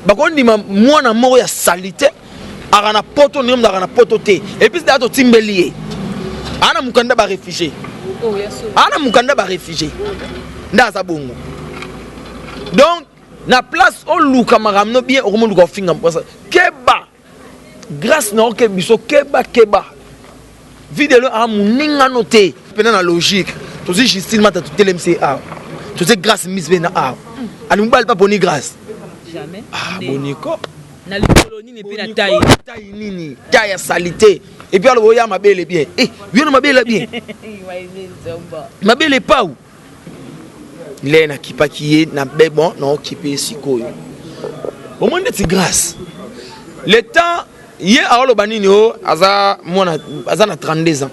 Bakondima mwana moko ya salite aka na poto, ndenge moto aka na poto te. Et puis daa totimbeli ye, aa na mokanda baréfugié, aa na mokanda baréfugié, nde aza bongo. Donc na place oluka makambo no bien, okomoluka ofinga mposa. Keba, Grâce na oke biso, keba, keba. Videlo aa moningano te mpena na logique. Tozwi Justine Mata, totelemisi ye awa, tozwi Grâce Mise mpe na awa. Ali mobali mpa poni Grâce. Jamais. Ah, boniko. Na likolo nini mpe na taille? Taille nini? Taille ya salité. Et puis aloba oya mabele bien. Eh, yo na mabele bien, mabele pau le nakipaki ye na be. Bon, naokipe ye sikoyo. Bomoni neti Grâce, le temps ye aoloba nini? O aza mwana, aza na 32 ans.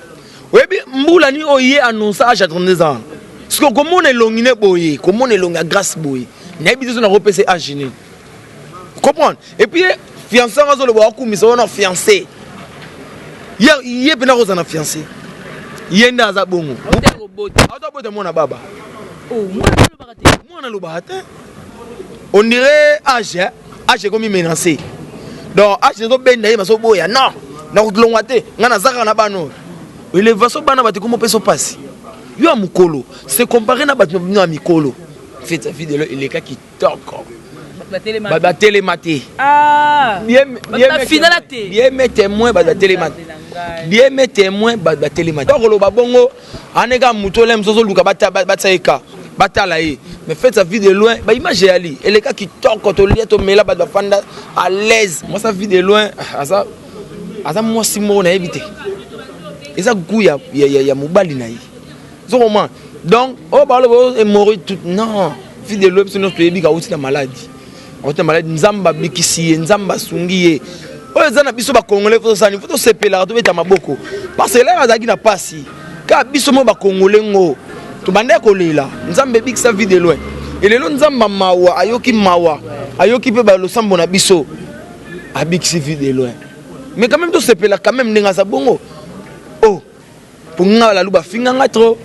Oyebi mbula nini oyo ye annonce age ya 32 ans? Sikoyo komona elongi ne boye, komona elongi ya Grâce boye, nayebi te so nakopesa age nini, comprendre. Et puis fiancé yango azoloba akumisa wana fiancé ye, ye mpena kozala na fiancé, ye nde aza bongo. Azobota mwana baba, mwana alobaka te. On dirait age, age ekomi menacé. Donc age ezobenda ye, bazoboya. Non, nakolongwa te, ngai naza kaka na bana oyo. Élévation bana bato ekomi opesa mpasi. Yo ya mokolo se compare na bato na bino ya mikolo. Fête ya videlo eleka kitoko, batelema te. Bien témoin, bato batelema te. Bien témoin, bato batelema te. Koloba bongo aneka motu ole mosusu ozoluka batia ye ka batala ye. Mais fête ya Vue de Loin, baimage eyali, eleka kitoko. Tolia, tomela, bato bafanda à l'aise. Mwasi ya Vue de Loin aza mwasi moko nayebi te, eza goût ya mobali na ye ozokoma. Donc oyo baloba emori tout, non. Vue de Loin, biso nyonso toyebi ka auti na maladie, auti na maladie. Nzambe abikisi ye, Nzambe asungi ye. Oyo eza na biso bacongolais, faut tosani, faut tosepelaka, tobeta maboko, parce que lere azalaki na pasi kaka biso mo bacongolais ngo tobandaki kolela. Nzambe ebikisa Vue de Loin. Elelo Nzambe mawa ayoki, mawa ayoki mpe balosambo na biso, abikisi Vue de Loin. Mais quand même tosepela quand même ndenge aza bongo. Oh, mpo nga lalu bafinga nga trop,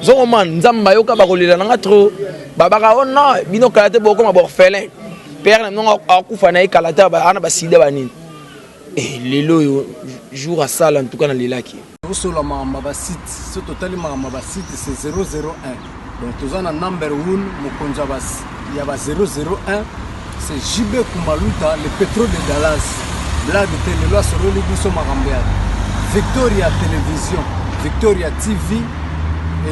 ozokoma. Nzambe ayoka bakolela na nga trop. Babaka o non, bino kala te bokoma baorphelin, père na bino akufa na ye kala te, ana basida banini. Lelo oyo jour asala, en tout cas nalelaki. Tosola makambo ya basite. So totali makambo ya basite, c'est 001. Donc toza na number 1, mokonzi ya ba 001, c'est JB Kumaluta, le pétrole de Dallas. Blague te, lelo asololi biso makambo ya Victoria Télévision, Victoria TV.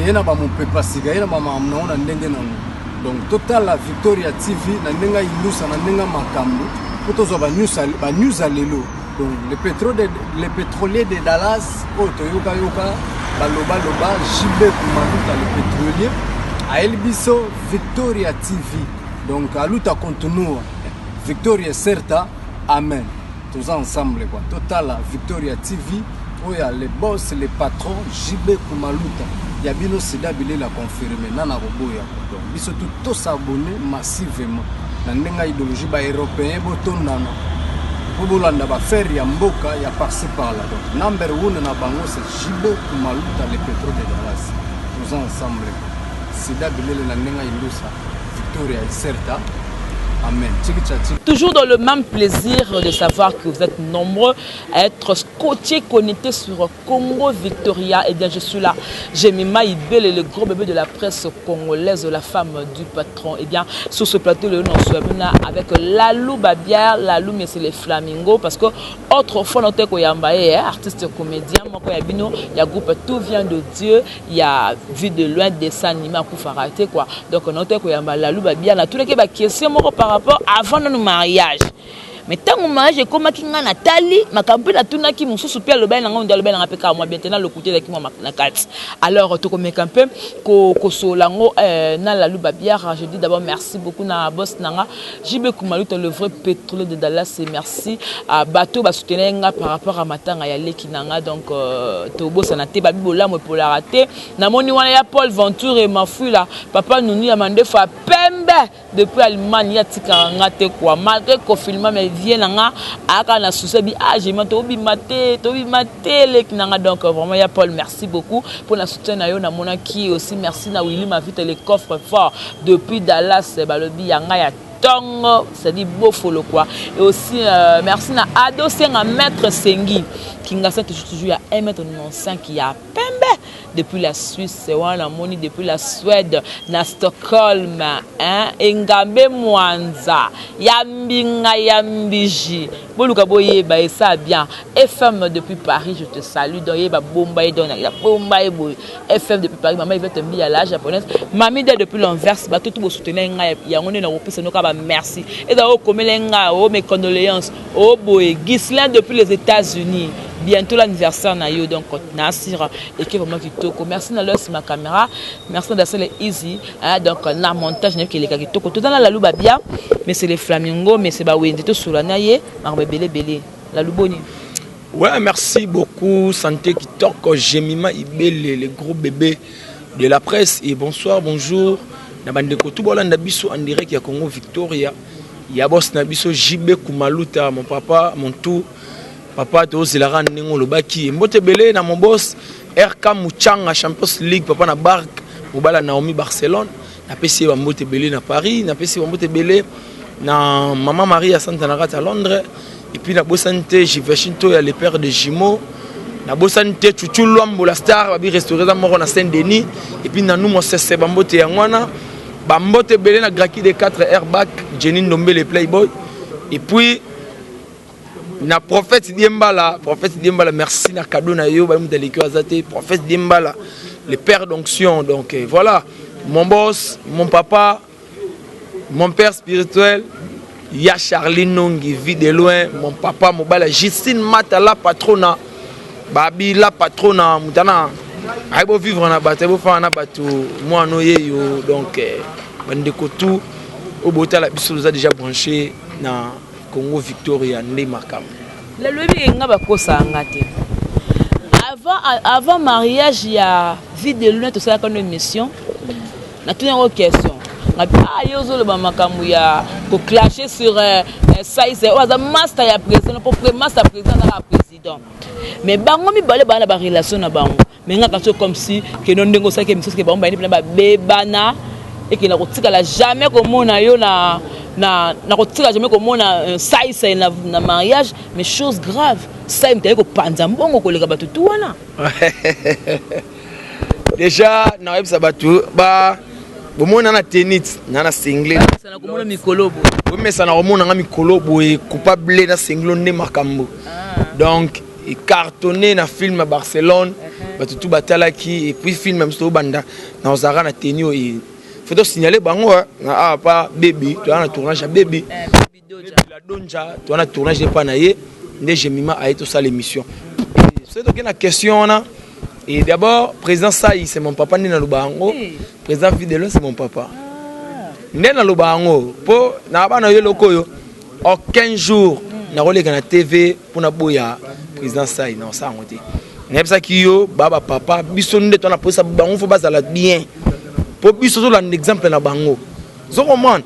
Eye na bamopepa sika, ye na bamakambo nango na ndenge nango. Donc totala Victoria TV na ndenge ayindusa, na ndenge makambo, mpo tozwa banews ya lelo. Donc le pétrolier de Dallas oyo toyokayoka balobaloba, JB Kumaluta le pétrolier ayeli biso Victoria TV. Donc aluta continua, victoria certa, amen. Toza ensemble quoi. Totala Victoria TV oyo ya le boss, le patron JB Kumaluta ya bino. Sida bilela confirme nana koboya. Donc biso tu tos'abonner massivement na ndenge ya idéologie. Baeuropéen botondana mpo bolanda baaffaire ya mboka ya par-ci par-là. Donc number one na bango, c'est JB Kumaluta, le pétrole de Dallas. Toza ensemble, sida bilele na ndenge ya indusa, victoria certa, amen. Toujours dans le même plaisir de savoir que vous êtes nombreux à être scotchés, connectés sur Congo Victoria. Eh bien, je suis là. Jemima Ibele, le gros bébé de la presse congolaise, la femme du patron. Eh bien, sur ce plateau, le nom avec Lalou Babière. Lalou, mais c'est les flamingos. Parce que autrefois, notre Koyamba, artiste comédien, moko ya bino, il y a groupe Tout vient de Dieu, il y a Vue de Loin, dessin animé à Koufarate, quoi. Donc, notre Koyamba, Lalou Babière, na tous les questions par rapport avant notre mariage. Mais ntango mariage ekomaki, ngai natali makambo mpe natunaki mosusu mpe alobali na ngai, nde alobali na ngai mpe kaka mwa bien te, na lokuta ezalaki mwa na kati. Alors tokomeka mpe kosola yango na Lalu Babiara. Je dis d'abord merci beaucoup na boss na nga JB Kumaluta, le vrai pétrolier de Dallas, et merci à bato basoutenir nga par rapport à matanga ya leki na nga. Donc tobosana te, babi bolamu epolaka te. Namoni wana ya Paul Venture Mafuila, papa Nunu ya mandefu ya pembe depuis Allemagne, ya tikaka nga te quoi, malgré confinement. Mais vie na nga ayaka na souci bi, ah jema tobima te, tobima te, leki na nga. Donc vraiment ya Paul, merci beaucoup pour la soutien na yo. Namonaki aussi merci na Willy Mavita, le coffre fort depuis Dallas. Balobi ya nga ya tongo, c'est-à-dire Bofolo quoi. Et aussi merci na Ado Senga Maître Sengi Kingasa, toujours toujours ya 1m95 ya pembe depuis la Suisse wana namoni, depuis la Suède na Stockholm, hein, Engambe Mwanza ya mbinga ya mbiji, boluka boyeba esa bien. FM depuis Paris, je te salue. Donc yeba bomba ye, donc ya bomba ye boye. FM depuis Paris, mama Yvette Mbi ya la japonaise, mami de depuis l'Anvers, bato tout bosoutenir ngai, yango nde nakopesa noka ba merci. Eza okomela ngai o mes condoléances o boye. Ghislain depuis les États-Unis, bientôt l'anniversaire na yo, donc nasir eke vraiment kitoko. Merci na los ma caméra, merci na Dasele Easy, hein, donc na montage na keleka kitoko. Toza na Laluba bien, mais c'est les flamingos, mais c'est bawenze tosola na ye makambo ebele ebele. Laluboni. Ouais, merci beaucoup. Santé Kitoko, Jemima Ibele, le gros bébé de la presse. Et bonsoir, bonjour. Na bandeko tout bolanda biso en direct ya Congo Victoria. Ya boss na biso JB Kumaluta, mon papa, mon tout. Papa tozelaka ndenge olobaki. Mbote ebele na mon boss RK Muchanga, Champions League, papa na Bark, mobala Naomi Barcelone. Napesi ye bambote ebele na Paris, napesi ye bambote ebele na Mama Marie ya Santa na kati ya Londres. Et puis nabosani te Jiveshin to ya le père de Jumeau. Nabosani te Chuchu Lwambo la star, babi restauré eza moko na Saint-Denis. Et puis nanu mosese bambote yango wana. Bambote ebele na Graki de 4 Airbag, Jenny Ndombele Playboy. Et puis na prophète Diembala, prophète Diembala, merci na cadeau na yo, ba mutu aleki aza te, prophète Diembala, le père d'onction. Donc voilà, mon boss, mon papa, mon père spirituel, ya Charlie Nongi, vie de loin, mon papa, mobala Justine Mata la patrona, babi la patrona, mutana ayi vivre na bato, ayi bofana na bato, mwana oyeyo. Donc bandeko tout oyo botala biso, toza déjà branché na Congo Victoria nde makambo. Lelo oyebi nga bakosaka nga te. Avant mariage ya Vie de Loin, tosalaka no émission, natuni yango question ngabi: ah, ye ozoloba makambo ya koclasher sur size oyo aza master ya président, po master président azaka président, mais bango mibale baa na barelation na bango. Mais nga kasi comme si keno ndenge osalaki émission, soki bango bayini mpena babebana, ekenda kotikala jamais komona yo na kotika jamais komona saisai na mariage. Mais chose grave, sai moto aye kopanza mbongo koleka bato tu wana. Déjà nayebisa bato ba bomona na tenit na na singlet. Komona mikolo boye. Bomesana komonanga mikolo boye, coupable na singlet nde makambo. Donc ecartonné na film ya Barcelone, bato tu batalaki. Et puis film mosusu tobanda na ozalaka na teni oyo, faut tosignaler bango na awa pa bebi, toza na tournage ya bebi la donja, toza na tournage epa na ye nde Jemima aye tosala émission. Soki tokei na question wana, et d'abord président Sai, c'est mon papa, nde naloba yango. Président Fidelo, c'est mon papa, nde naloba yango mpo na bana yo eloko oyo. Aucun jour nakoleka na TV mpona boya président Sai, na osala yango te. Nayebisaki yo ba bapapa biso nde to na posa bango, faut bazala bien mpo biso tozolanda exemple na bango. Ozo comprendre,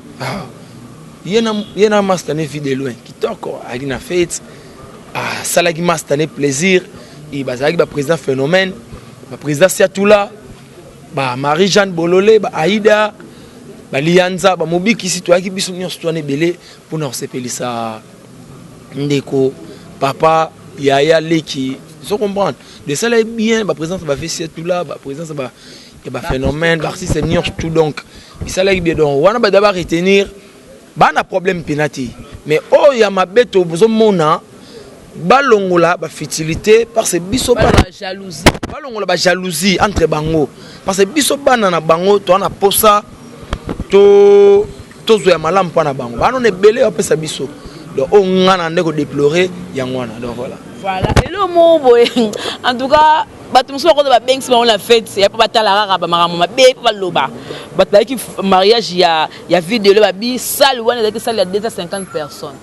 ye na master ne Vie de Loin kitoko ayaki na fête, asalaki master ne plaisir. E bazalaki baprésident phénomène, baprésident Siatula, ba Marie Jeanne Bolole, ba Aida, balianza, bamobikisi. Toyaki biso nyonso to wana ebele mpona kosepelisa ndeko, papa, yaya, leki. Ozo comprendre, de sala ye bien baprésence bafe Siatula, baprésence ya baphénomène, baartiste nyonso tout. Donc esalaki bien. Donc wana bada baretenir bana problème mpena te. Mais oyo ya mabe tozomona, balongola bafutilité, parce que biso bana, balongola bajalousie entre bango, parce que biso bana na bango toza na posa tozwa ya malamu mpo na bango. Bana na ebele bapesa biso. Donc oyo nga na nde kodéplorer yango wana. Donc voilà. Voilà, elo moko boye. En tout cas bato mosusu bakoza babengisi bango na fête ya mpo batala kaka bamakambo mabe mpo baloba. Bato bayaki mariage ya Video, babi salle wana ezalaki salle ya 250 personnes.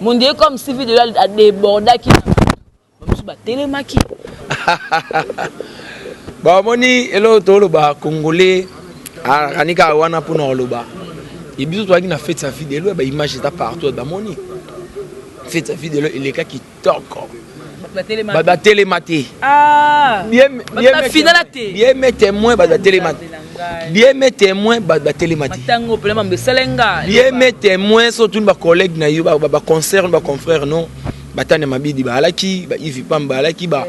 Mondie comme si Video adébordaki, bamosusu batelemaki. Bamoni eloko toloba, congolais akani kaka wana mpona koloba. E biso tozalaki na fête ya Video, baimage eza partout, bamoni fête ya Video eleka kitoko, bato batelema te. Finala te. Bien témoin, bato batelema te. Dieu m'est témoin, bato batelema te. Matango pela mambe esalenga. Dieu m'est témoin, so tuni ba collègue na yo, ba concert, ba confrère non, batane mabidi ba alaki, ba Yves Pamba alaki, ba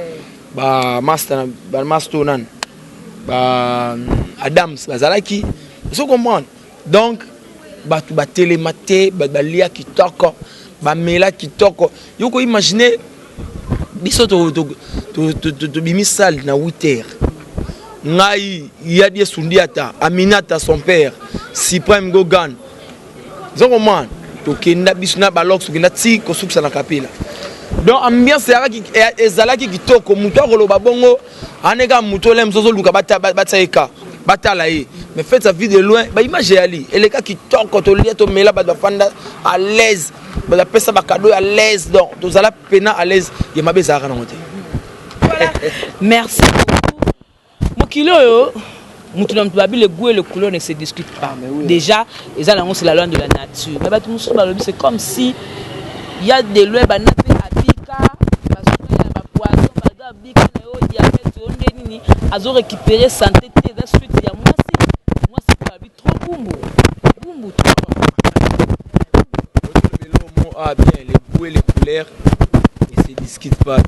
master, ba master nan, ba Adams bazalaki. So comprendre. Donc bato batelema te, bato balia kitoko, bamela kitoko. Yo ko imaginer biso tobimi salle na 8 heures. Ngai Yadi Sundiata, Aminata son père, Suprême Gogan. Zo comprendre. Tokenda biso na balox, tokenda ti kosukisa na kapela. Donc ambiance ezalaki kitoko, moto akoloba bongo aneka moto ole mosusu ozoluka batia ye ka batala ye, mais faites sa vie de loin, baimage eyali eleka kitoko, tolia, tomela, bato bafanda à l'aise, bato bapesa bacadeau à l'aise, donc tozala pena à l'aise, ye mabe ezalaka nango te. Voilà. Merci beaucoup. Mokili oyo, mutu na mutu babi, le goût et le couleur ne se discutent pas. Ah, oui. Déjà eza nango, c'est la loi de la nature, mais bato mosusu balobi c'est comme si ya de loin banda mpe abika basoin ya bapoison, baza abika na yo diabète oyo nde nini, azo récupérer santé te, eza suite ya mwasi. Mwasi mpe babi trop bumbu bumbu trop. Ah bien, les goûts et les couleurs ne se discutent pas. Donc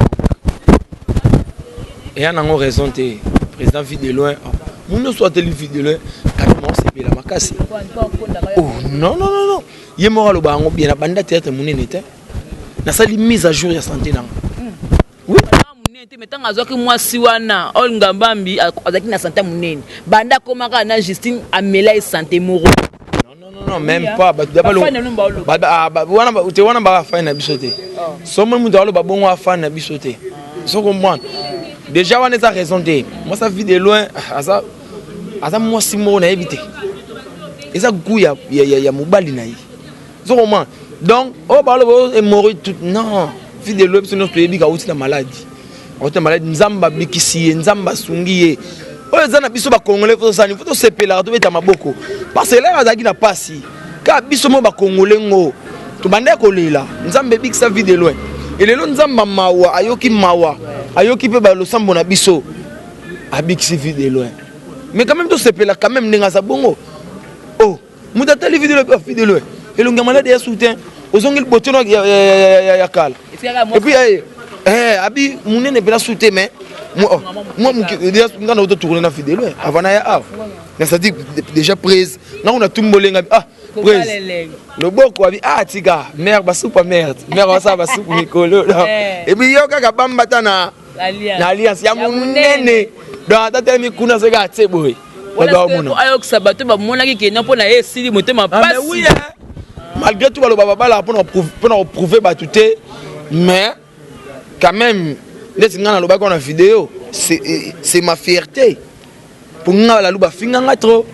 eya nango raison te. Président Vue de loin, mu nyonso ateli Vue de loin quand même osepela makasi. Oh non, non, non, non, ye moko aloba yango bien, abanda théâtre monene te, nasali mise à jour ya santé nanga, oui. Monene te, mais ntango azwaki mwasi wana Olga Mbambi, azalaki na santé monene. Banda akomaka na Justine, amela ye santé moko. Non, non, non, même pas. Bato wana te, wana bafani na biso te. Somoni moto aloba bongo, afani na biso te. So comprendre déjà, wana eza raison te. Mwasi Vue de loin aza mwasi moko nayebi te, eza goût ya mobali na ye. So comprendre. Donc oyo baloba hémorroïde tout, non, Vue de loin, biso nyonso toyebi kauti na maladie, auti na maladie, Nzambe abikisi ye, Nzambe asungi ye. Oyo eza na biso bacongolais, faut tosani, faut tosepelaka, tobeta maboko, parce que l'heure azalaki na pasi kaka biso mo bacongolais ngo tobandaki kolela Nzambe ebikisa Vue de loin. Elelo Nzambe mawa ayoki, mawa ayoki mpe balosambo na biso, abikisi Vue de loin. Mais quand même tosepela quand même ndenge aza bongo. Oh, moto atali Vue de loin, Vue de loin elongi ya maladie ya soutien, ozongeli botono ya kala. Et puis abi monene mpena su te, mais mwa nga na ototourne na Vue de loin avant na ya awa, c'est-à-dire déjà prise nga kuna tumbolenga, ah, prise loboko abi, ah, tika mare basupu ya merde, mare wasala basupu mikolo. Et puis yo kaka bambata na alliance ya monene, donc ata telemi kuna soki atie boye. Ayokisa bato bamonaki kenda mpo na ye esili motema pasi. Malgré tout baloba babalaka mpona koprouver bato te, mais quand même neti ngai nalobaki wana video, c'est ma fierté mpo ngai balalu bafinganga trop.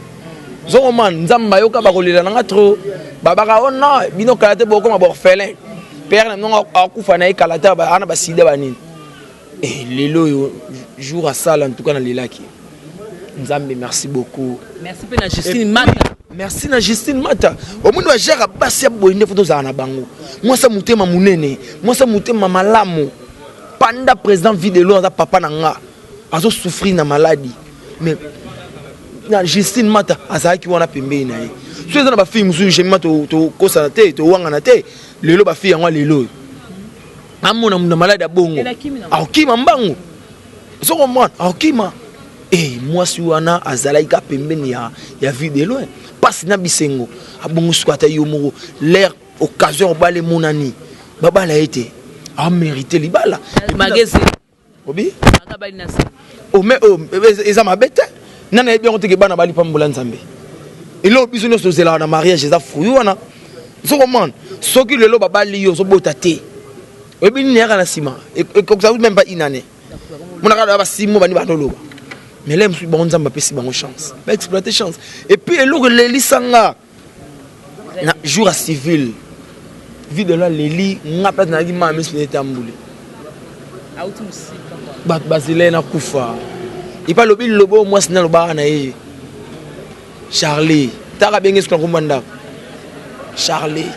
Ozomona, Nzambe ayoka bakolela nanga trop, babaka o non, bino kala te bokoma baorphelin, père na bino akufa na ye kala te, ana basida banini. Lelo oyo jour asala, en tout cas nalelaki Nzambe, merci beaucoup. Merci mpe na Justine Mata. Merci na Justine Mata. Omoni bajare basi ya boye nde faut tozala na bango. Mwasi ya motema monene, mwasi ya motema malamu. Panda président Vue de loin aza papa na nga, azosouffrir na maladie, mais na Justine Mata azalaki wana pembeni na ye. So eza na bafille mosusu, jemima tokosana te, towangana te. Lelo bafille yango lelo oyo amona na maladie ya bongo, akokima mbangu. Soko mwana akokima. E mwasi wana azalaki ka pembeni ya Vue de loin, mpasi na bisengo. Abongo suka ata yo moko, l'air occasion obala emonani, babala ye te, amérite libala. Obi eza mabe te. Nani ayebi yango teke bana balipambola Nzambe. Eloko biso nyonso tozelaka na mariage eza fruit wana. Soko mwana, soki lelo babali yo, ozobota te, oyebi nini eyaka na nsima? Ekokisa même pas une année, monaka basimo bani bandoloba. Mais le mosusu bango, Nzambe apesi bango chance, baexploite chance. Et puis eloko elelisanga na jour ya civil, Vue de loin leli nga place nayaki, maa miso etamboli, bato bazela ye nakufa. Epa alobi liloba oyo mwasi nalobaka na ye, Charlie, taka abenge soki nakomba ndako, Charlie,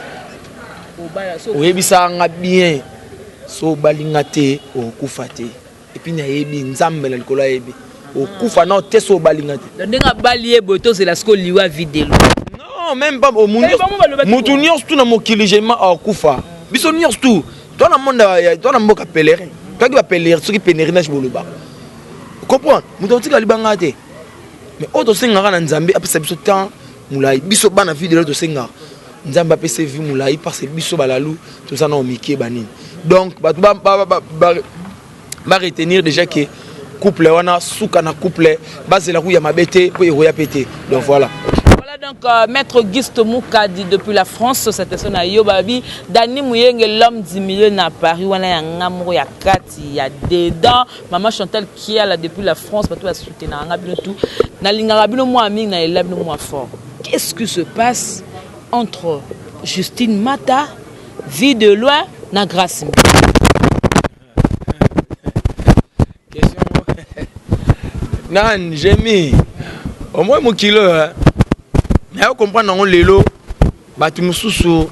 oyebisaka nga bien, so obalinga te, okokufa te. Et puis nayebi Nzambe na likolo ayebi. Okufa nao te so obali nga te. Ndenge abali ye boye, tozela sikoyo liwa videlo. Non, même pas. Motu nyonso tu na mokili jema akufa. Biso nyonso tu to na monde, to na mboka pèlerin, toyaki bapèlerin, soki pèlerinage bolobaka, comprendre, moto akotika libanga te. Mais oyo tosengaka na Nzambe, apesa biso temps molai. Biso bana vie de loin, tosengaka Nzambe apesa vie molai, parce que biso balalu toza nao mike banini. Donc bato baretenir déjà que couple wana suka na couple, bazela kuya mabe te mpo ekoya pe te. Donc voilà. Voilà donc Maître Auguste Moukadi depuis la France, cette personne a yo babi Dani Muyenge, l'homme du milieu na Paris wana ya ngamro ya kati ya dedans, Maman Chantal Kiala depuis la France, bato ba soutenir nga bino tout. Na lingaka bino moi mingi, na ela bino moi fort. Qu'est-ce qui se passe entre Justine Mata, Vie de loin na Grâce? Question nan jemi omoi mokili oyo nayo comprendre yango lelo. Bato mosusu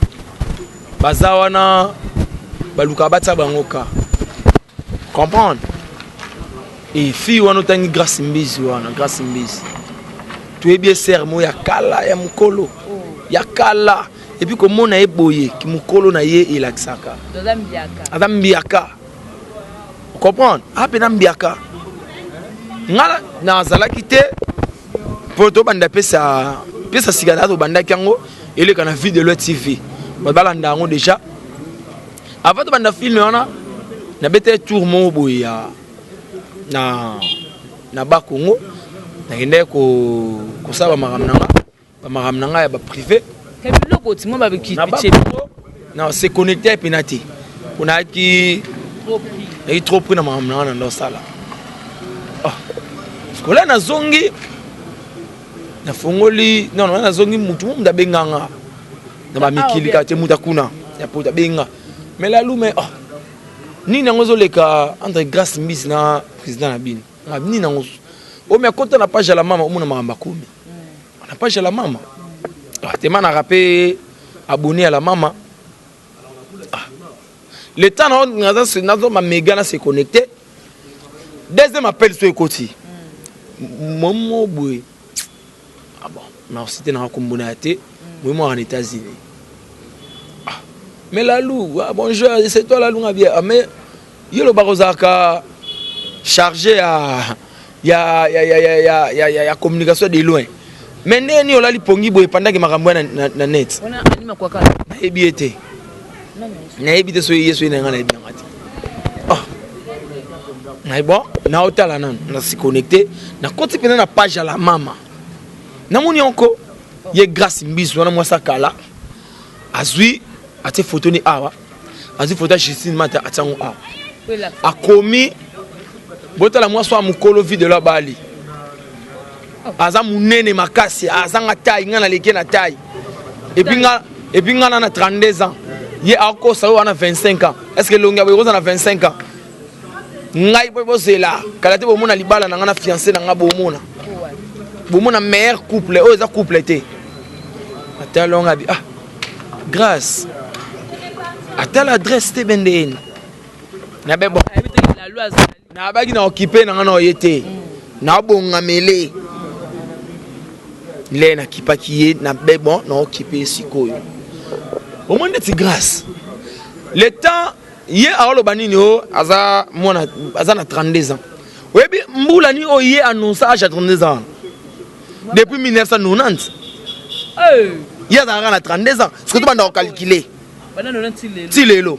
baza wana, balukaka batia bango ka comprendre. E fille wana otangi, Grâce Mbizi wana, Grâce Mbizi toyebi esere moko ya kala, ya mokolo ya kala. Et puis komona ye boye, mokolo na ye elakisaka aza mbiaka, comprendre, apena mbiaka. Nga nazalaki te mpo tobanda pesa pesa sika na tobandaki yango, eleka na Vie de Loin TV, bato balanda yango déjà. Avant tobanda film wana, nabeta tour moko boye ya na Bakongo, nakendaki kosala bamakambo na nga, bamakambo na ngai ya baprivé. Biloko timo. Na se connecte mpena te mpo nayaki trop pris na makambo na nga na ndosala. Sikola nazongi, nafongoli non, nazongi, mutu mo mutu abenganga na bamikili kaka te, mutu akuna ya poto abenga. Mais lalu, mais oh, nini yango ezoleka entre Grâce Mbisi na président na bino? Nini yango oyo? Me akota na page ya la mama, omona makambo akomi na page ya la mama. Tema naka mpe abonné ya la mama. Le temps nazo bamega na se connecté, deuxième appel so ekoti momo boye. Ah bon, merci te, nanga kombo na ya te, moyemo aka na États-Unis. Ah, mais Lalou, ah, bonjour, c'est toi Lalou? Nga bien. Ah, mais ye lobaka ozalaka chargé ya communication de loin, mais ndenge nini olali pongi boye epandaki makambo ya na net? Nayebi ye te, nayebi te soki ye soki na ngai, nayebi yanga te. Naye bon, naotala nanu, nasi connecté, nakoti mpena na page ya la mama, namoni yango ye Grâce Mbisu wana, mwasi akala, azwi atie photo ni awa, azwi photo ya Justine Mata, atie yango awa, akomi: "Botala mwasi wa mokolo videlo abali, aza monene makasi, azanga taille, ngai naleki na taille. Et puis ngai na 32 ans, ye akosa oyo wana 25 ans. Est ce que elongi ya boye koza na 25 ans? Ngai mpo bozela kala te, bomona libala na ngai na fiancé na ngai, bomona, bomona meilleur couple oyo eza couple te." Atala abi: "Ah, Grâce atala adresse te bendeni na be bon." Nabaki na okipe na ngai na oye te, nabongamele le nakipaki ye na be bon, na okipe ye sikoyo. Omoni neti Grâce, le temps ye aoloba nini o aza mwana, aza na 32 ans. Oyebi mbula nini oyo ye annonce âge ya 32 ans? Depuis 1990 ye azalaka na 32 ans. Sikoyo tobanda kocalculer ti lelo.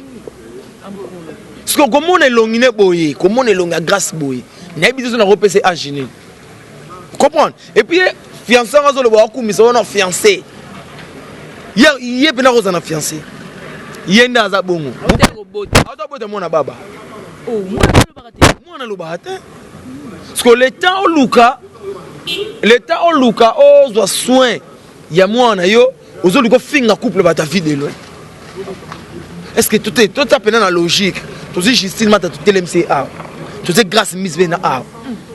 Sikoyo komona elongi ne boye, komona elongi ya Grâce boye, nayebi te so nakopesa âge nini, comprendre. Et puis fiancé yango azoloba, wakumisa wana fiancé, ye mpena kozala na fiancé, ye nde aza bongo, atabota mwana baba, mwana alobaka te. Parce que le temps oluka, le temps oluka ozwa soin ya mwana yo, ozoluka ofinga couple bato ya Vie de loin. Est ce que tota mpena na logique? Tozwi Justine Mata, totelemisi ye awa, tozwi Grâce Mbisi mpe na awa,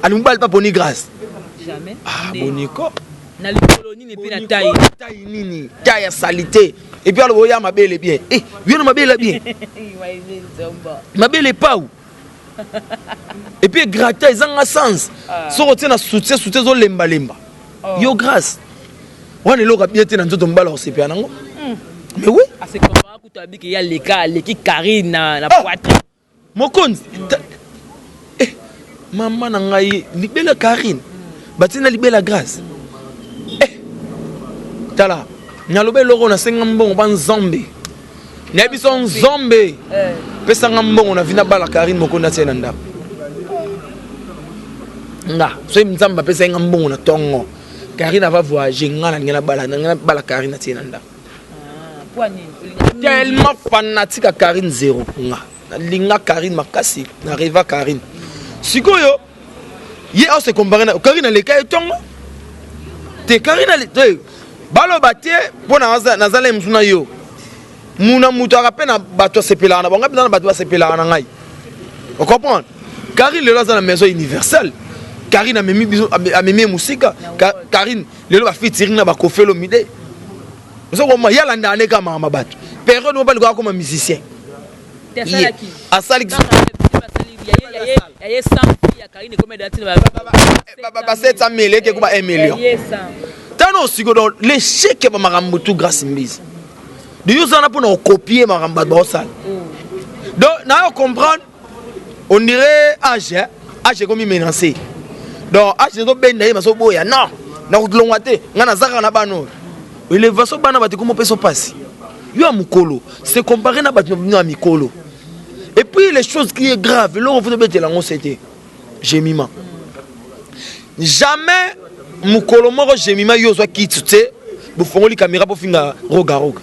ali mobali mpa poni Grâce. Ah, boniko. Na likolo nini mpe na taille? Taille nini? Taille ya salité. Et puis aloba oya mabele bien, eh, yo na mabele bien, mabele pau. Et puis egrata ezanga sens. Soki otie na soutien, soutien ezolembalemba. Yo Grâce wana, eloko abie te na nzoto, mobala kosepela nango, mais oui. Ase comparer kutu, abiki ye aleka, aleki Karine na Ah. poitrine. Mokonzi, mama na ngai, libela Karine batina libela Grâce. Tala, naloba eloko, nasenga mbongo ba Nzambe, nayebi so Nzambe pesanga mbongo na vi nabala Karine Mokonzi, atie na ndako nga. Soki Nzambe apesaki nga mbongo na ntongo, Karine ava voyage, nga nalingi nabala, nalingi nabala Karine, atie na ndako. Poa nini? Olinga Tellement fanatique ya Karine zéro. Nga nalinga Karine makasi, na rêva Karine. Sikoyo ye ase compare na Karine, aleka ye ntongo te. Karine te, baloba te mpo nazala ye mosu na yo muna moto aka mpe na bato asepelaka na bango mpenza, na bato basepelaka na ngai, ocomprendre? Karine lelo aza na maison universelle. Karine amemi biso, amemi ye mosika. Karine lelo bafeaturing na baKoffi Olomide. Ozokoma ye alandaka nde kaka makambo bato. Période moko balikoka akoma musicien. Te, asalaki. Asali. Yaye 100 ya Karine ekomi dati na ba 700 mille, eke kuba 1 million. Yaye 100. Tano siko, donc l'échec ya bamakambo tu. Grâce Mbisi de yo ozala mpona okopie makambo bato baosala. Donc nayo comprendre, on dirait âge, hein? Âge ekomi menacé, donc âge ezobenda ye, bazoboya. Non, nakolongwa te, ngai naza kaka na bana oyo. Élévation bana bato ekomi opesa mpasi. Yo ya mokolo se comparer na bato na ya mikolo. Et puis les choses qui est grave, eloko faut tobetela yango, c'était Jemima. Jamais mokolo moko Jemima, yo ozwa kiti te, bofongoli caméra bofinga Roga Roga.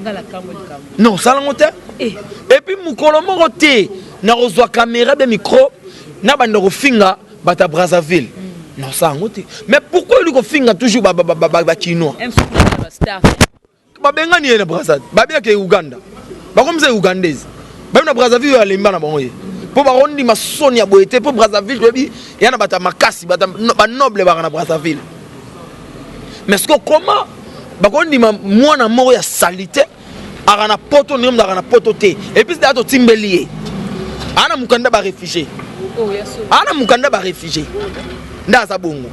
Nga nakambo likambo. Non, osalango te. Eh. Et puis mokolo moko te nakozwa caméra be micro na banda kofinga bato ya Brazzaville. Non, osala yango te. Mais pourquoi oli kofinga toujours Bakinois? Bastar. Babengani ye na Brazzaville, babengaki Uganda, bakomisa ye ugandaise. Babi na Brazzaville oyo alemba na bango ye mpo bakondima soni ya boye te, mpo Brazzaville toyebi ya na bato ya makasi, bato banoble baka na Brazzaville. Mais siko comment bakondima mwana moko ya sali te aka na poto, ndenge moto aka na poto te? Et puis daa totimbeli ye, aa na mokanda baréfugié, aa na mokanda baréfugié, nde aza bongo.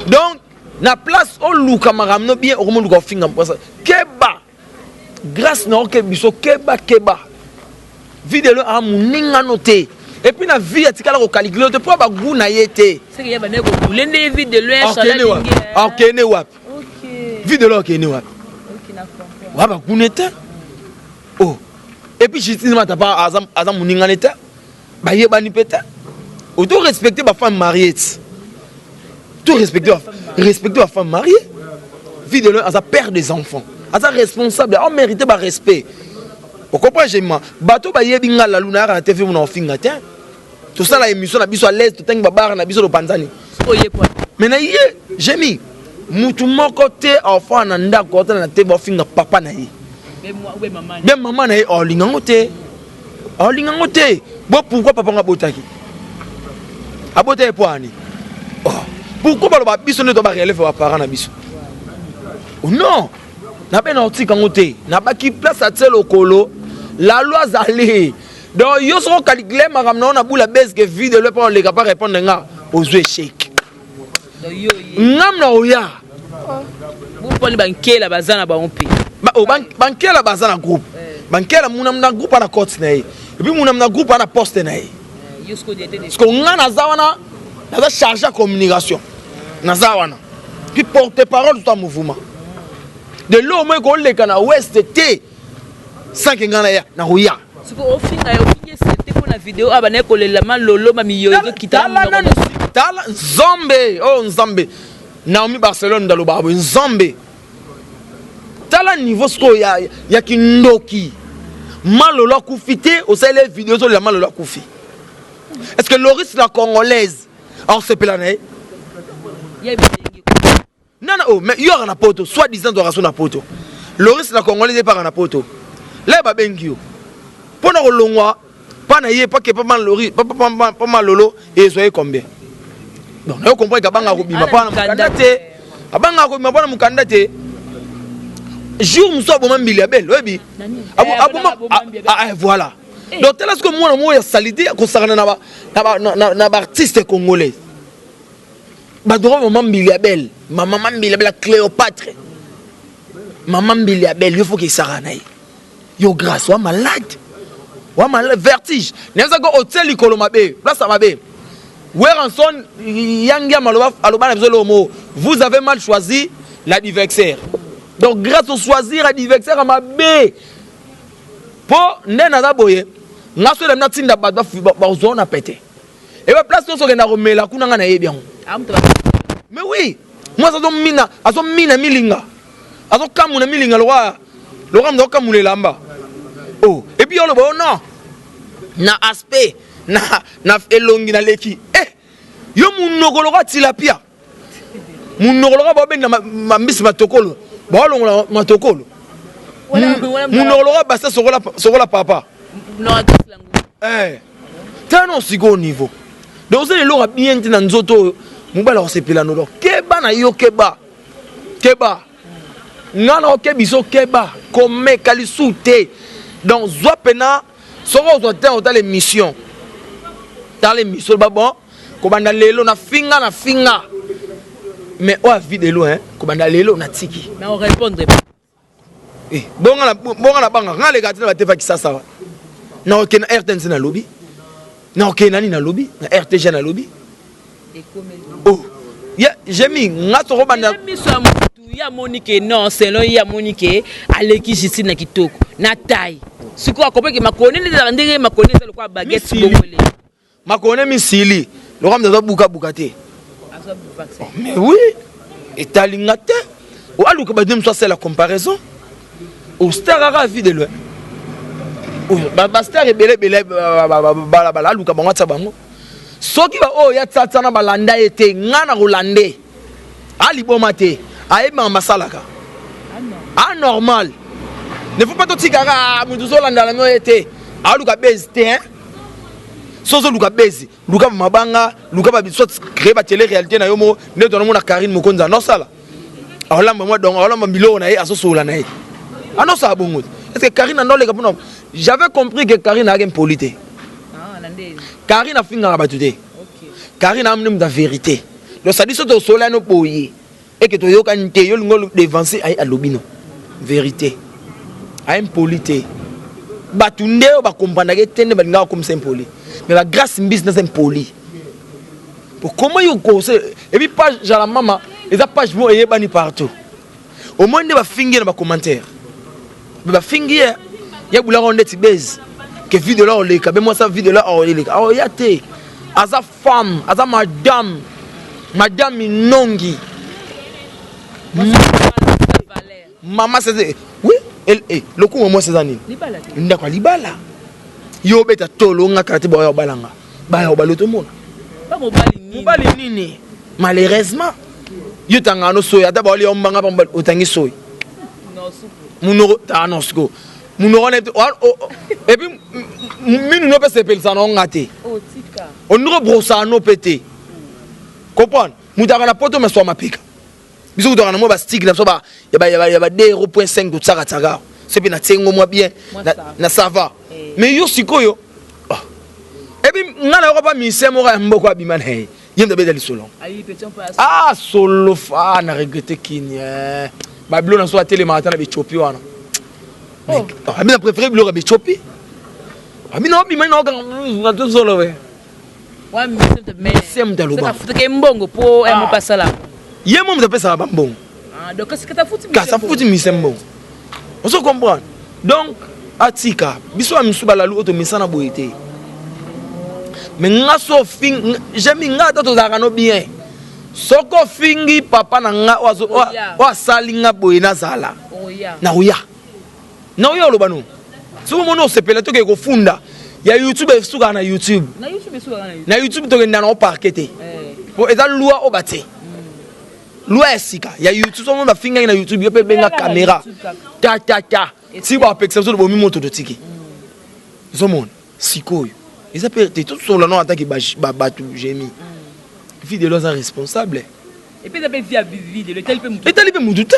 Donc na place oluka makambo no bien, okomoluka ofinga mposa. Keba, Grâce na oke biso, keba, keba. Vie de loin aa moningano te. Et puis na vie atikala kocalculer te mpo bagu na ye te. Akende wapi? Vie de loin akende wapi? Wa bagune te. Oh, et puis Justine Mata pa aza moningane te, bayebani mpe te. Oto respecte bafemme mariée ti, to respecte, respecte bafemme mariée. Vie de loin aza père des enfants, aza responsable, amérite barespect, ocomprend? Jema bato bayebi nga lalu nayaka na TV mona ofinga te. Tosala émission na biso à l'aise, totangi babare na biso, topanzani. Mais na ye jemi mutu moko te enfant na ndako otala na te baofinga papa na ye bien mama na ye, olinga yango te, olinga yango te. Bo pourquoi papa ngo abotaki, abota ye po ani? Oh, pourquoi baloba biso nde to barelève baparent na biso? Non, nabe na otika yango te. Nabaki place atie lokolo, lalo azali. Donc yo soko calcule makambo na yo na bula beske vide le mpo oleka pa répondre nga, ozwi échec. Ngam na oya. Boponi bankela baza na bango mpe. Bankela baza na groupe, bankela muna na groupe ana cote na ye, et puis muna na groupe ana poste na ye. Parce que nga naza wana, naza chargé ya communication, naza wana puis porte parole to ya mouvement de l'eau. Moi koleka na ouest te sans que nga na ya nakoya. Siko ofinga ye, ofingi esete mpo na video awa banaye kolela malolo mamiyo ezokita. Tala nanu, tala Nzambe oyo, oh, Nzambe Naomi Barcelone ndalobaka boye. Nzambe, tala niveau sikoyo ya kindoki. Malolo akufi te, osaleli video ozolela malolo akufi. Est ce que Loris la Congolaise aosepela na ye? Nana, oh, mais yo aka na poto, soit disant toaka so na poto. Loris la Congolaise epaka na poto la, babengi yo mpo na kolongwa mpa na ye pake pa malolo ezwa ye combien? Donc nayo comprendre, abangaka kobima mpa na mokanda te, abangaka kobima mpa na mokanda te. Jour mosusu aboma mbili ya bele, oyebi, aboma. Voilà. Donc tala sikoyo mwana moko ya salite akosakana na baartiste congolais, bato mama Mbilia Bel, mama Mbilia Bel, Cléopâtre, mama Mbilia Bel. Yo foki esaka na ye. Yo Grâce wa malade, wa malade, vertige. Nayebisaka otie likolo mabe, place ya mabe. Werrason yangi aloba, aloba na biso eloko moko: vous avez mal choisi l'adversaire. Donc Grâce ochoisir adversaire ya mabe, mpo nde naza boye, nga so elami natinda bato bazwa na pete eba place nyonso okenda komela kuna, nga nayebi yango. Mais oui, mwasi azomina, azomina milinga, azokamuna milinga lokwa lokwa moto azokamuna elamba. Oh, et puis oloba o non, na aspect na elongi naleki. Eh, yo munoko lokwa tilapia, munoko lokwa baobenda mambisi matokolo, baolongola matokolo, munoko lokwa basa sokola, sokola papa. Eh, tala no sikoyo niveau. Donc ozala eloko ya bien te na nzoto oyo mobali akosepela no. Donc keba na yo, keba, keba. Nga na oke biso, keba komeka lisu te. Donc zwa pena, soki ozwa te, otala émission, tala émission. Ba bon, kobanda lelo na finga, na finga, mais oyo avidelo hein, kobanda lelo natiki. Mais on répondre. Eh, bonga na banga nga leka te na batefa kisasa wa na okende na RTNC, nalobi na okende nani, nalobi na RTG, nalobi oh ye jemi nga soko banda. Miso ya motu, ye amoni ke non, selon ye amoni ke aleki Justine na kitoko na taille. Sikoyo akomaki makolo nde ezalaka ndenge makolo eza lokola baguette. Misili. Bongole. Makolo ne misili lokola moto azobukabuka te. Mais oui, etalinga te, aluka bato mosu asala comparaison. Ostar kaka vie de loin, bastar ebele ebele balabala, aluka bango, atia bango. Soki baoyo ya tiatia na balanda ye te, nga na kolande aliboma te, ayebi makambo asalaka anormal. Ne faut pas totikaka moto ozolandala no ye te, aluka base te hein? So ozoluka base, luka mabanga, luka soit créer batélé réalité na yo moko. Nde tonomona Karine Mokonzi anosala, aolamba mwa donc aolamba biloko na ye, azosola na ye, anosala bongo. Est ce que Karine andoleka mpona? J'avais compris que Karine ayaki impoli te. Karine afingaka bato te. Karine amoni moto ya vérité. Donc sadi so tosola no boye eke toyokani te, yo lingo devancer aye, alobi no vérité, aye impoli te. Bato nde oyo bakomprendaka te nde balingaka komisa impoli. Mais bagrâce mbisi naza impoli po comment yo conseil? Et puis page jala mama eza page mo eyebani partout. Au moins nde bafingi ye na bacommentaire, me bafingi ye ya bulaka ndeti base ke video la oleka be mwasa video la oleka aoya te. Aza femme, aza madame, madame Minongi, mama sese. Oui, lokumu mwasi eza nini? Ndako ya libala. Yo obeta tolo, nga kala te baya obalanga, baya obala, otomona mobali nini? Malheureusement yo tangaka no soyi, ata baolia ombanga pa otangi soyi munoko taa non siko munoko wana. Et puis minu no mpe sepelisaka na onga te, ondiko brosaka no mpe te. Comprendre, moto aka na poto meswa mapeka. Biso kutaka na mwa bastik na biso ya ba 2.5 totiaka tiaka so mpe na tiengo mwa bien na ça va. Mais yo sikoyo, et puis nga na yoka pa ministère moko ya mboka abima na ye, ye moto abeta lisolo. Ah, solo ah, na regrette kini babilo na so atelemaka ata na baethiopie wana. Abi na préféré biloko ya baethiopie, abi na obima na okanga solo we. Se moto aloba. Mbongo mpo mopasala. Ye mo moto apesaka bambongo. Kasi afuti mise mbongo, ozo comprendre? Donc atika biso ya misu balalu oyo tomesana boye te. Mais nga so ofingi jemi nga, ata tozalaka no bien, soki ofingi papa na nga oyo asali nga boye, nazala nakoya, nakoya oloba no. Soki omoni osepela, tokee kofunda ya YouTube, esukaka na YouTube. Na YouTube tokenda na oparke te, po eza loi oyo batie, loi ya sika ya YouTube. Soki omoni bafingaki na YouTube, yo mpe benga caméra ta ta ta ti bapekisa biso bomi moto totiki. Ozomona sikoyo eza mpe te tosola no ataki bato. Jemi videlo aza responsable. Etali mpe mutu te,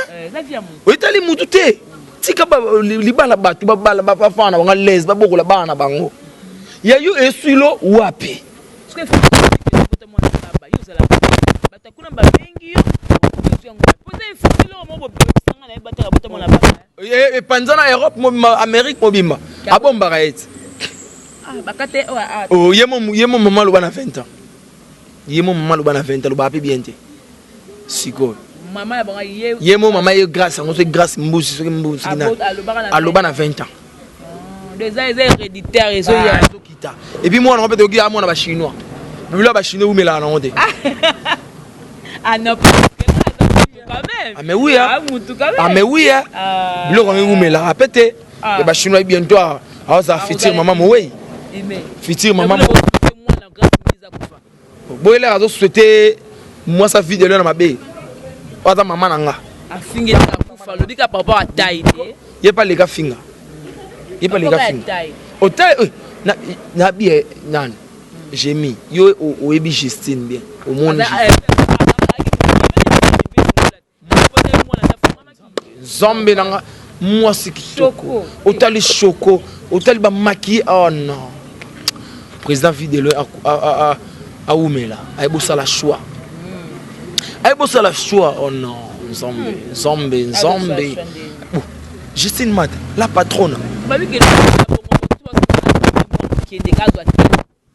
etali mutu te. Tika libala, bato babala, bafana na bango, lese babokola bana na bango. Ya yo eswilo wapi? Epanza na Europe mobimba, Amérique mobimba, abombaka ye ti. Ah, oh, ye mo mama aloba na 20 ans, ye mo mama aloba na 20 ans, alobaka mpe bien te. Sikoyo ye mo mama ye Grâce yango, soki Grâce Mbusi, soki Mbusi aloba na 20 ans. Eza héréditaire, ezoya. Ezokita. Et puis mwana ngo mpe toyoki amwana Bachinois, bibilo ya Bachinois eumelaka nango te. Ah non, quand même. Ah mais oui, ah, mutu quand même. Ah mais oui, hein. Biloko yango eumelaka pe te. Ya Bachinois, bientôt aoza futur mama mowei, futur mama boyelaka, azosouhaite mwasi avidelo na mabe oyo aza mama na nga. Afingeli akufa, alobi ka par rapport à taille te. Ye mpe aleka finga, ye mpe aleka finga otaille na bi nani. Jemi, yo oyebi Justine bien, omoni Nzambe nanga, mwasi kitoko, otali shoko, otali bamaki. Oh non, président videlo awumela, ayebi osala choix, ayebi osala choix. Oh non, Nzambe, Nzambe, Nzambe. Justine Mata, la patronne.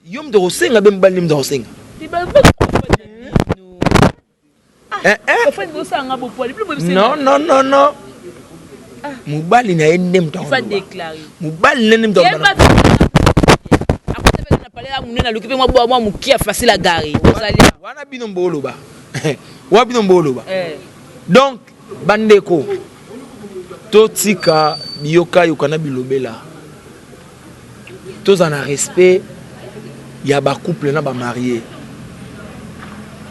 Yo moto akosenga be mobali nde moto akosenga. Eh, eh. Non, non, non, non, mobali na ye nde moto, mobali nde moto. Aluki mpe mwa mokia facile agari. Wana bino mbooloba, wana bino mbooloba. Donc bandeko, totika biyokayoka na bilobela, tozala na respect ya bacouple na bamarie.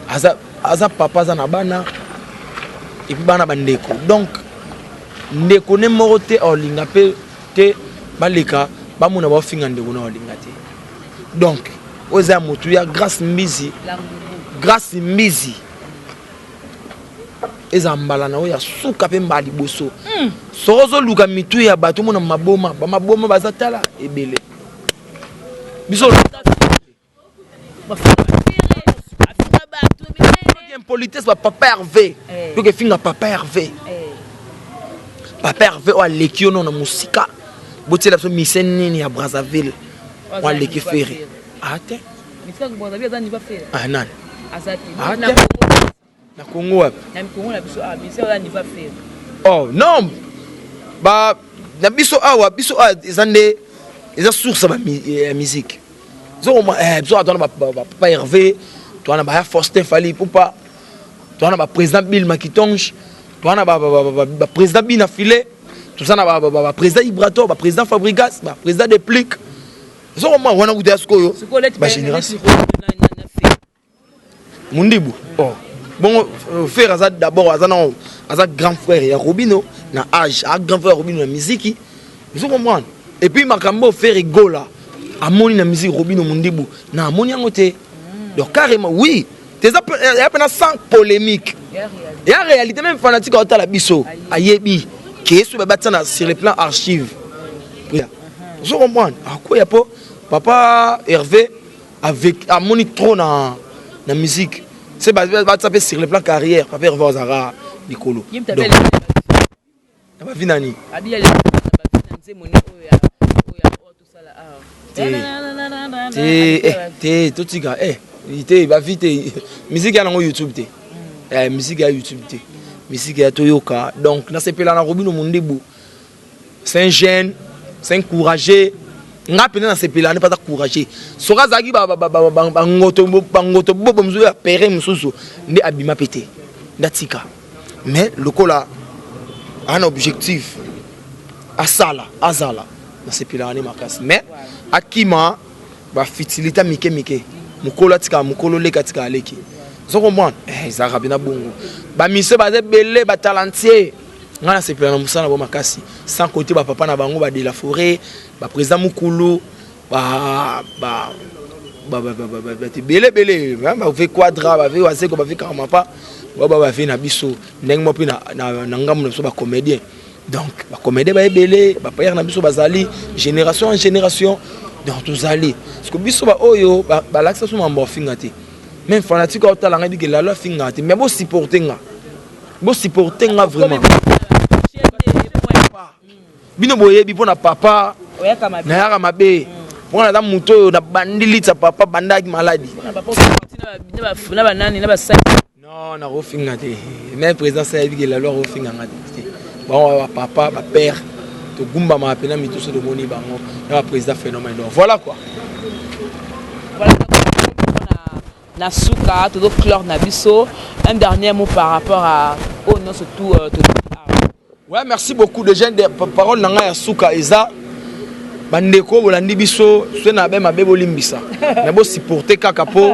Aza, aza papa, aza na bana, et puis bana bandeko. Donc ndeko ne moko te aolinga mpe te baleka bamona baofinga ndeko na olinga te. Donc oyo eza ya motu ya Grâce Mbizi. Grâce Mbizi, eza mbala na oyo ya suka mpe mbala liboso. Soko ozoluka mitu ya bato, omona maboma, bamaboma baza tala ebele biso. Impolitesse, bapapa Hervé, yoka efinga papa Hervé, papa Hervé oyo aleki yo no na mosika. Botiela biso mise nini ya Brazzaville oyo aleki Ferre ate? Ah, nani na Congo wapi? Oh non, ba na biso awa, biso awa eza nde eza source ya musique. Zokoma biso awa, towana bapapa Hervé, towana baya Faustin Fally Ipupa, towana baprésident Bill Makitonge, towana baprésident Bina Filet, toza na baprésident Ibrato, baprésident Fabrigas, baprésident Deplique. Zokoma wana kuta ya sikoyo bagénération Mundibu. Oh bongo Ferre aza d'abord, aza na, aza grand frère ya Robino na âge, a grand frère ya Robino na miziki, ozo comprendre? Et puis makambo Ferre Gola amoni na musique, Robino Mundibu na amoni yango te. Donc carrément oui, eza ya mpena sans polémique, ya réalité. Même fanatique aotala biso ayebi ke so babatia na sur le plan archive, ozo comprendre? Akoya mpo papa Hervé avec amoni trop na musique, se batia mpe sur le plan carrière, papa Hervé azalaka likolo. Donc na bavi nani te te, totika te bavi te. Musique ya nango YouTube te, musique ya YouTube te, musique ya toyoka. Donc nasepela na Robino Mondebu, c'est un jeune, c'est un courageux. Nga mpenza nasepela ne mpe aza courageux. Soki azalaki bangoto bangoto bobo mosusu ya pere mosusu nde abima mpe te, nde atika. Mais lokola aza na objectif, asala, azala, nasepelaka ne makasi. Mais akima bafutilité mike mike. Mokolo atikaka mokolo, leki atikaka leki, ozo comprendre? Ezalaka mpena bongo. Bamise baza ebele, batalentueux. Ngai nasepela na mosala na bango makasi, sans côté bapapa na bango, ba de la forêt, baprésident mokulu, bato ebele ebele, bave Quadra, bave Wazeko, bave Karamapa, bao bave na biso ndenge moko mpe na ngambo na biso bacomédien. Donc bacomédien baebele, bapayere na biso bazali génération en génération. Donc tozali parce que biso baoyo balakisa biso mambo afinga te. Même fanatique aotala ngai bike lalo afingaka te, mais bosupporte nga, bosupporte nga vraiment. Bino boyebi mpo na papa nayaka mabe, mpo naza moto oyo nabandi litsa papa bandaki maladi. Non, nakofinga te, mais président sa yebi ke lalo akofinga nga te. Bango bapapa, bapère, togumbamaka mpena mitu so tomoni bango na baprésident phénomène. Donc voilà quoi. Voilà, na suka tozoclore na biso, un dernier mot par rapport à oyo nyonso tout Ouais, merci beaucoup. Déjà de parole na ngai ya suka eza: bandeko bolandi biso, so na be mabe, bolimbisa, mais bosupporte kaka mpo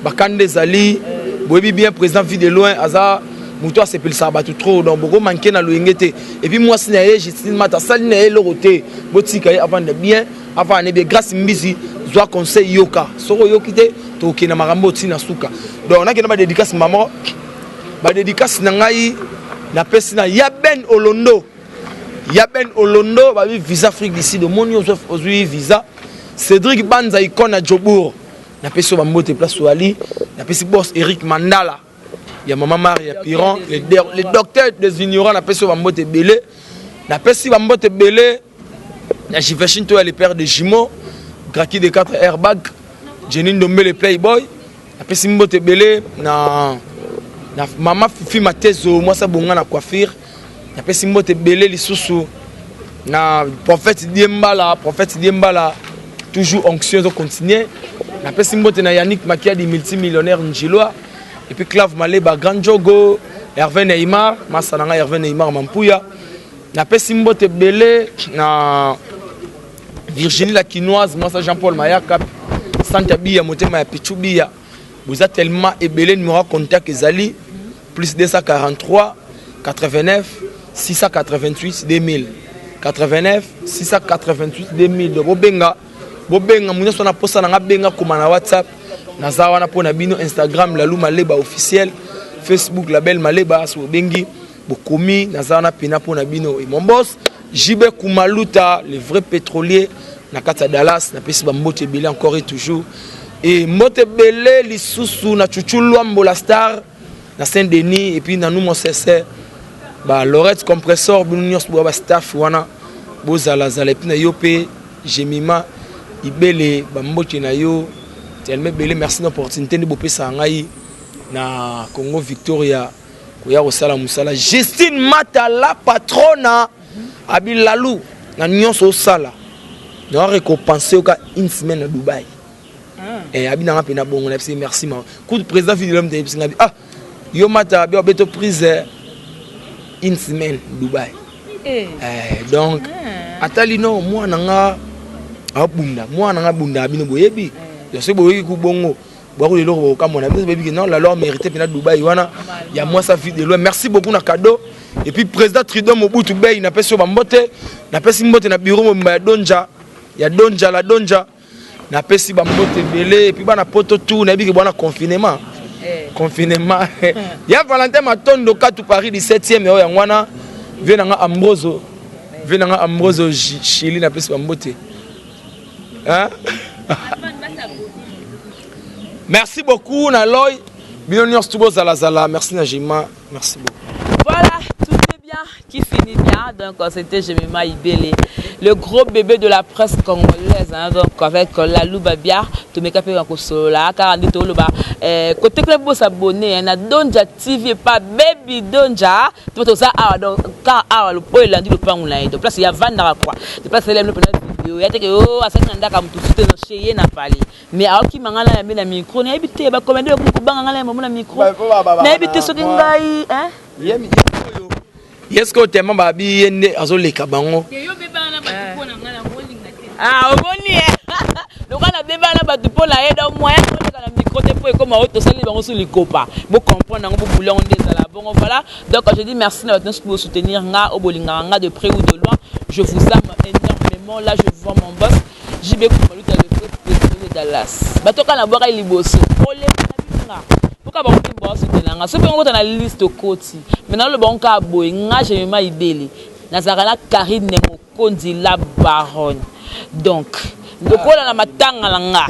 bakanda ezali. Boyebi bien, président Vie de Loin aza moto asepelisaka bato trop, donc bokomanke na loyenge te. Et puis mwasi na ye Justine Mata asali na ye eloko te, botika ye avanda bien, avanda bien. Grâce Mbisi, zwa conseil, yoka. Soki oyoki te, tokokende makambo otina suka. Donc nakende badédicace, mama, badédicace na ngai napesi na ya Ben Olondo, ya Ben Olondo babi visa Afrique du Sud, omoni ozwi visa. Cédric Banza, icône ya Jobourg, napesi oyo bambote place oali. Napesi boss Eric Mandala ya mama Maria Piron, le docteur des ignorants, napesi oyo bambote ebele. Napesi bambote ebele na Jiveshin to ya le père de jumeau Graki de 4 airbag, Jenny Ndombe le playboy. Napesi mbote ebele na mama Fifi Matezo, mwasi abonga na coiffure. Napesi mbote ebele lisusu na prophète Diembala, prophète Diembala, toujours onction ezocontinue. Napesi mbote na Yannick Makiadi, multimillionnaire njilwa, et puis Clave Maleba, Grand Jogo, Hervé Neymar, masa na ngai Hervé Neymar Mampuya. Napesi mbote ebele na Virginie la Quinoise, mwasa Jean Paul Mayaka, Santa Biya, motema ya Pichu Biya. Boza tellement ebele. Numéro ya contact ezali plus 243 89 688 2000, 89 688 2000. Donc bobenga, bobenga mo nyonso na posa na nga, benga, koma na WhatsApp, naza wana mpo na bino. Instagram, Lalu Maleba officiel, Facebook, Label Maleba. So bobengi, bokomi, naza wana mpena mpo na bino. Mon boss JB Kumaluta, le vrai pétrolier na kati ya Dallas, napesi bambote ebele encore et toujours. E mbote ebele lisusu na Chuchu Lwambo la star na Saint-Denis, et puis na nu mosese ba Lorette Compressor, bino nyonso boya bastaff wana, bozalazala. Et puis na yo mpe Jemima Ibele, bambote na yo tellement ebele. Merci na opportunité nde bopesaka ngai na Congo Victoria koya kosala mosala. Justine Matala patrona abilalu na nyonso osala na récompense yoka une semaine na Dubai. Eh, abi nanga mpena bongo na biso. Merci ma kutu président Fidele te yebisi nga: "Ah, yo Mata abi obeto prise une semaine Dubai." Eh, donc atali no mwana nga abunda, mwana nga abunda. Bino boyebi, soki boyoki ku bongo bwako eloko bokamona biso, boyebi ke non, la loi mérité mpena Dubai wana ya mwasa Vie de Loin. Merci beaucoup na cadeau. Et puis président Tridon Mobutu Bei, napesi yo bambote. Napesi mbote na bureau mobimba ya Donja, ya Donja la Donja, napesi bambote ebele. Et puis bana poto tout, nayebi ke bwana confinement, confinement ya Valentin Matondo katu Paris 17e oyo yango wana. Vie nanga Ambroso, vie nanga Ambroso Chili, napesi bambote. Hein? Merci beaucoup na Loy, bino nyonso tu bozalazala. Merci na Jima, merci beaucoup. Voilà, tout est bien qui finit bien. Donc, c'était Jemima Ibele, le gros bébé de la presse congolaise. Hein, donc, avec Lalou Babia, Tomeka pe Solola, car on dit côté club bo s'abonner, na Donja TV, pas Baby Donja, tout ça, ah, donc, quand ah, le po elandi le pangu na donc place ya vanda quoi. De place elem le vidéo, ya te que oh, asaki na ndaka mutu soute no chez ye na pali. Mais aokima nga na yambe na micro, nayebi te bacomédie bakomi kobanga nga na yambo na micro. Nayebi te soki ngai, hein? Ye soki otema babi ye nde azoleka bango. Ah, omoni lokola nabebana na bato mpo na ye, donc moyen oleka na micro te mpo ekoma oyo tosali bango so likopa, bocomprendre yango, bobula yango nde ezala bongo. Voilà, donc je dis merci na bato nyonso bosoutenir nga, oyo bolingaka nga de près ou de loin, je vous aime énormément. Là, je vois mon boss JB Kumaluta, le vrai président de Dallas. Bato kaka na bwaka liboso oleka na bino nga mpoka bango mpe baosoutenir nga. Soki mpe ngota na liste okoti, mais naloba ngo kaka boye: nga Jemima Ibele, nazalaka na Karine Mokonzi la baronne. Donc Lokola na matanga na nga,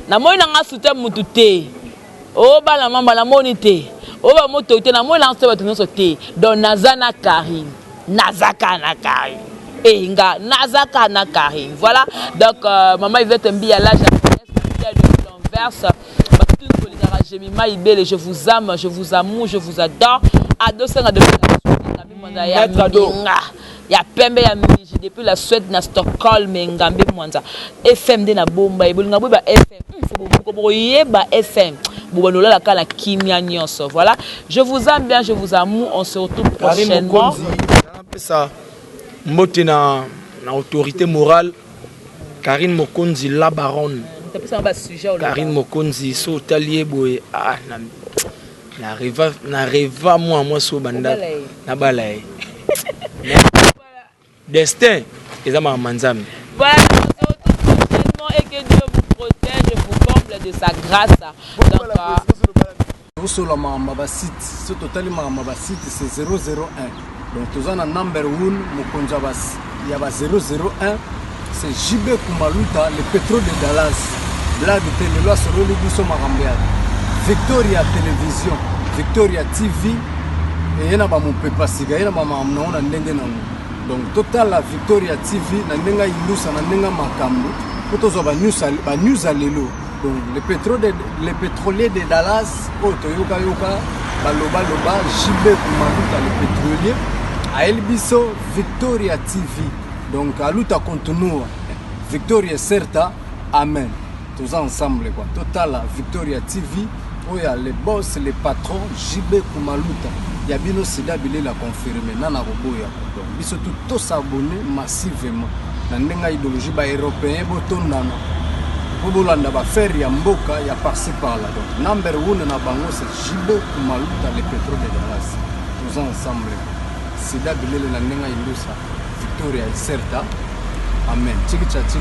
namoni na nga soutien mutu te. O bana mamba namoni te. O ba moto te, namoni na nga bato nyonso te. Donc naza na Karine. Naza ka na Karine. Eh nga naza ka na Karine. Voilà. Donc maman Yvette Mbiya, la japonaise, Mbiya de l'Anvers. Bato bolingaka Jemima Ibele, je vous aime, je vous amour, je vous adore. Ado senga depuis la Suède, Ngambe Mwanza ya Maître Ado. Mbinga ya pembe ya miji depuis la Suède na Stockholm. Ngambe Mwanza FM nde na bomba ye, bolinga boyeba FM, faut boyeba FM, bobanda olala kaka na kimia nyonso. Voilà, je vous aime bien, je vous amour, on se retrouve Karine prochainement. Mokonzi, napesa mbote na autorité morale Karine Mokonzi, la baronne. Tapesanga basujet oloba. Karine Mokonzi, so otali ye boye, ah, na rêva mwa mwasi oyo banda Obala ye. Nabala ye. Mais destin eza makambo ya Nzambe. Voilà, on se retrouve prochainement et que Dieu vous protège et vous comble de sa grâce. Donc, Tosola makambo ya basite. So totali makambo ya basite, c'est 001. Donc toza na number 1, mokonzi ya ba 001, c'est JB Kumaluta, le pétrole de Dallas. Blague te, lelo asololi biso makambo ya Victoria Télévision, Victoria TV. Eye na bamopepa sika, ye na bamakambo nango na ndenge nango. Donc totala Victoria TV na ndenge ayindusa, na ndenge ya makambo, mpo tozwa banews ya lelo. Donc le pétrolier de Dallas oyo toyokayoka balobaloba, JB Kumaluta le pétrolier ayeli biso Victoria TV. Donc aluta continua, victoria certa, amen. Toza ensemble quoi. Totala Victoria TV oyo ya le boss, le patron JB Kumaluta ya bino, sida bilela confirme nana koboya. Donc biso tu tos'abonner massivement na ndenge ya idéologie. Baeuropéen botondana mpo bolanda baaffaire ya mboka ya par-ci par-là. Donc number one na bango, c'est JB Kumaluta, le pétrole de Dallas. Toza ensemble, sida bilele na ndenge ya indusa, victoria certa, amen. Tiki cha tiki.